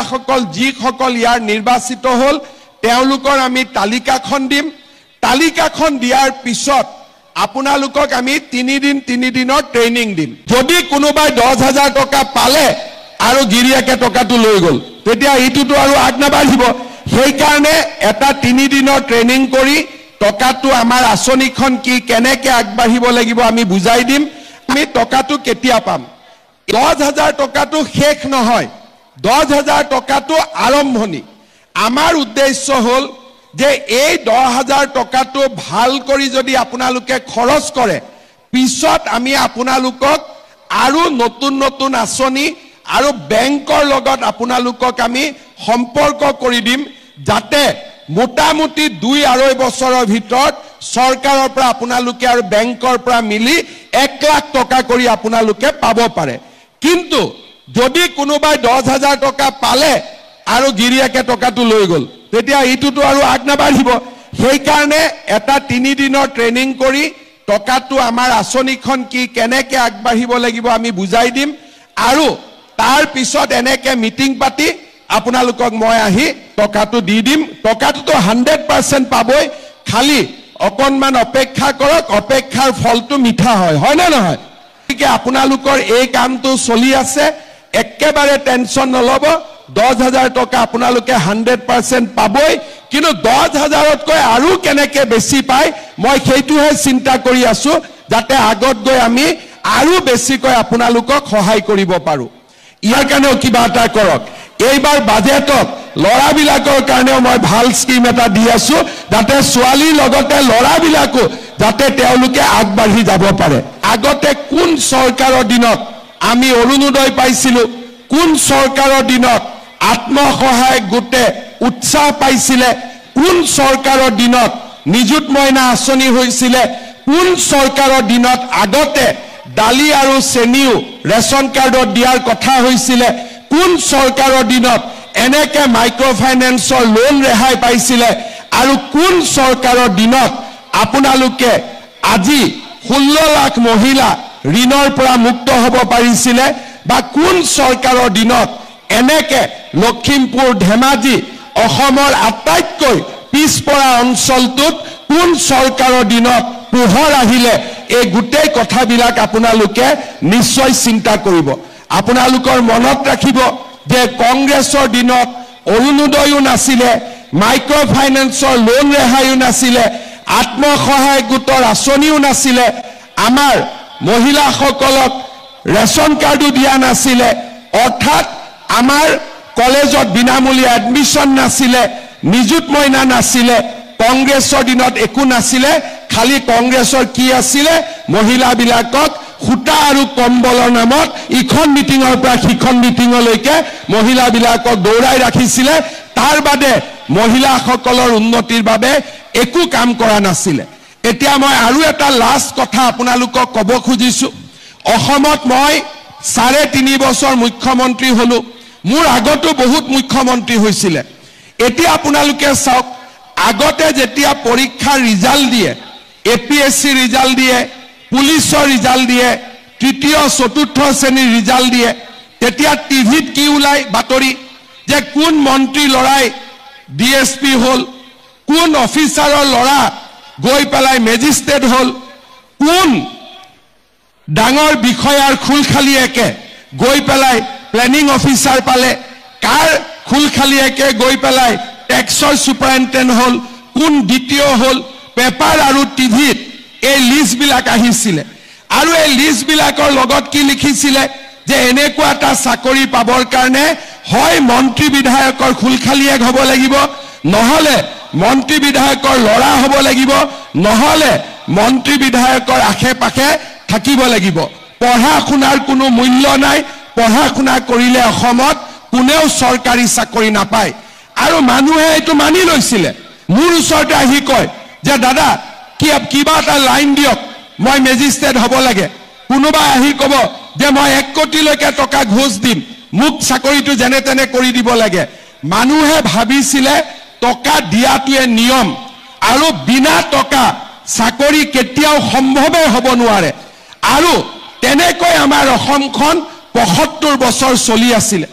মহিলাসকল যিসকল ইয়াৰ নিৰ্বাচিত হ'ল তেওঁলোকৰ আমি তালিকাখন দিম। তালিকাখন দিয়াৰ পিছত আপোনালোকক আমি 3 দিনৰ ট্ৰেইনিং দিম। যদি কোনোবাই 10,000 টকা পালে আৰু গিৰিয়েকে টকাটো লৈ গ'ল, তেতিয়া ইটোতো আৰু আগ নাবাঢ়িব। সেইকাৰণে এটা 3 দিনৰ ট্ৰেইনিং কৰি টকাটো, আমাৰ আঁচনিখন কি, কেনেকে আগবাঢ়িব লাগিব আমি বুজাই দিম। আমি টকাটো কেতিয়া পাম? 10,000 টকাটো শেষ নহয়, 10,000 টকাটো আৰম্ভণি। আমাৰ উদ্দেশ্য হ'ল যে এই 10,000 টকাটো ভাল কৰি যদি আপোনালোকে খৰচ কৰে, পিছত আমি আপোনালোকক আৰু নতুন নতুন আঁচনি আৰু বেংকৰ লগত আপোনালোকক আমি সম্পৰ্ক কৰি দিম, যাতে মোটামুটি 2-2.5 বছৰৰ ভিতৰত চৰকাৰৰ পৰা আপোনালোকে আৰু বেংকৰ পৰা মিলি 1 লাখ টকা কৰি আপোনালোকে পাব পাৰে। কিন্তু যদি কোনোবাই 10,000 টকা পালে আৰু গিৰিয়েকে টকাটো লৈ গ'ল, তেতিয়া ইটোতো আৰু আগ নাবাঢ়িব। সেইকাৰণে এটা 3 দিনৰ ট্ৰেইনিং কৰি টকাটো, আমাৰ আঁচনিখন কি, কেনেকে আগবাঢ়িব লাগিব আমি বুজাই দিম আৰু তাৰ পিছত এনেকে মিটিং পাতি আপোনালোকক মই আহি টকাটো দি দিম। টকাটোতো 100% পাবই, খালি অকণমান অপেক্ষা কৰক। অপেক্ষাৰ ফলটো মিঠা হয়, হয়নে নহয়? গতিকে আপোনালোকৰ এই কামটো চলি আছে, একেবাৰে টেনশ্যন নল'ব। 10,000 টকা আপোনালোকে 100% পাবই, কিন্তু 10,000তকৈ আৰু কেনেকে বেছি পায় মই সেইটোহে চিন্তা কৰি আছো, যাতে আগত গৈ আমি আৰু বেছিকৈ আপোনালোকক সহায় কৰিব পাৰোঁ। ইয়াৰ কাৰণেও কিবা এটা কৰক। এইবাৰ বাজেটত ল'ৰাবিলাকৰ কাৰণেও মই ভাল স্কীম এটা দি আছো, যাতে ছোৱালীৰ লগতে ল'ৰাবিলাকো যাতে তেওঁলোকে আগবাঢ়ি যাব পাৰে। আগতে কোন চৰকাৰৰ দিনত আমি অৰুণোদয় পাইছিলো? কোন চৰকাৰৰ দিনত আত্মসহায়ক গোটে উৎসাহ পাইছিলে? কোন চৰকাৰৰ দিনত নিযুত মইনা আঁচনি হৈছিলে? কোন চৰকাৰৰ দিনত আগতে দালি আৰু চেনিও ৰেচন কাৰ্ডত দিয়াৰ কথা হৈছিলে? কোন চৰকাৰৰ দিনত এনেকে মাইক্ৰ' ফাইনেন্সৰ লোন ৰেহাই পাইছিলে? আৰু কোন চৰকাৰৰ দিনত আপোনালোকে আজি 16 লাখ মহিলা ঋণৰ পৰা মুক্ত হ'ব পাৰিছিলে? বা কোন চৰকাৰৰ দিনত এনেকে লখিমপুৰ, ধেমাজি, অসমৰ আটাইতকৈ পিছপৰা অঞ্চলটোত কোন চৰকাৰৰ দিনত পোহৰ আহিলে? এই গোটেই কথাবিলাক আপোনালোকে নিশ্চয় চিন্তা কৰিব। আপোনালোকৰ মনত ৰাখিব যে কংগ্ৰেছৰ দিনত অৰুণোদয়ো নাছিলে, মাইক্ৰ' ফাইনেন্সৰ লোন ৰেহাইও নাছিলে, আত্মসহায়ক গোটৰ আঁচনিও নাছিলে, আমাৰ মহিলাসকলক ৰেচন কাৰ্ডো দিয়া নাছিলে, অৰ্থাৎ আমাৰ কলেজত বিনামূলীয়া এডমিশ্যন নাছিলে, নিযুত মইনা নাছিলে। কংগ্ৰেছৰ দিনত একো নাছিলে। খালি কংগ্ৰেছৰ কি আছিলে? মহিলাবিলাকক সূতা আৰু কম্বলৰ নামত ইখন মিটিঙৰ পৰা সিখন মিটিঙলৈকে মহিলাবিলাকক দৌৰাই ৰাখিছিলে। তাৰ বাদে মহিলাসকলৰ উন্নতিৰ বাবে একো কাম কৰা নাছিলে। এতিয়া মই আৰু এটা লাষ্ট কথা আপোনালোকক ক'ব খুজিছো। অসমত মই 3.5 বছৰ মুখ্যমন্ত্ৰী হ'লো। মোৰ আগতো বহুত মুখ্যমন্ত্ৰী হৈছিলে। এতিয়া আপোনালোকে চাওক, আগতে যেতিয়া পৰীক্ষাৰ ৰিজাল্ট দিয়ে, এপিএছচি ৰিজাল্ট দিয়ে, পুলিচৰ ৰিজাল্ট দিয়ে, তৃতীয় চতুৰ্থ শ্ৰেণীৰ ৰিজাল্ট দিয়ে, তেতিয়া টিভিত কি ওলায় বাতৰি যে কোন মন্ত্ৰী ল'ৰাই ডিএছপি হ'ল, কোন অফিচাৰৰ ল'ৰা গৈ পেলাই মেজিষ্ট্ৰেট হ'ল, কোন ডাঙৰ বিষয়াৰ খুলখালীয়েকে গৈ পেলাই প্লেনিং অফিচাৰ পালে, কাৰ খুলখালীয়েকে গৈ পেলাই টেক্সৰ ছুপাৰিণ্টেণ্ডেণ্ট হ'ল, কোন দ্বিতীয় হ'ল। পেপাৰ আৰু টিভিত এই লিষ্টবিলাক আহিছিলে আৰু এই লিষ্টবিলাকৰ লগত কি লিখিছিলে যে এনেকুৱা এটা চাকৰি পাবৰ কাৰণে হয় মন্ত্ৰী বিধায়কৰ খুলখালীয়েক হ'ব লাগিব, নহ'লে মন্ত্ৰী বিধায়কৰ ল'ৰা হ'ব লাগিব, নহ'লে মন্ত্ৰী বিধায়কৰ আশে পাশে থাকিব লাগিব। পঢ়া শুনাৰ কোনো মূল্য নাই, পঢ়া শুনা কৰিলে অসমত কোনেও চৰকাৰী চাকৰি নাপায়। আৰু মানুহে এইটো মানি লৈছিলে। মোৰ ওচৰতে আহি কয় যে দাদা, কি কিবা এটা লাইন দিয়ক, মই মেজিষ্ট্ৰেট হ'ব লাগে। কোনোবাই আহি ক'ব যে মই 1 কোটিলৈকে টকা ঘোচ দিম, মোক চাকৰিটো যেনে তেনে কৰি দিব লাগে। মানুহে ভাবিছিলে টকা দিয়াটোৱে নিয়ম আৰু বিনা টকা চাকৰি কেতিয়াও সম্ভৱেই হ'ব নোৱাৰে। আৰু তেনেকৈ আমাৰ অসমখন 75 বছৰ চলি আছিলে।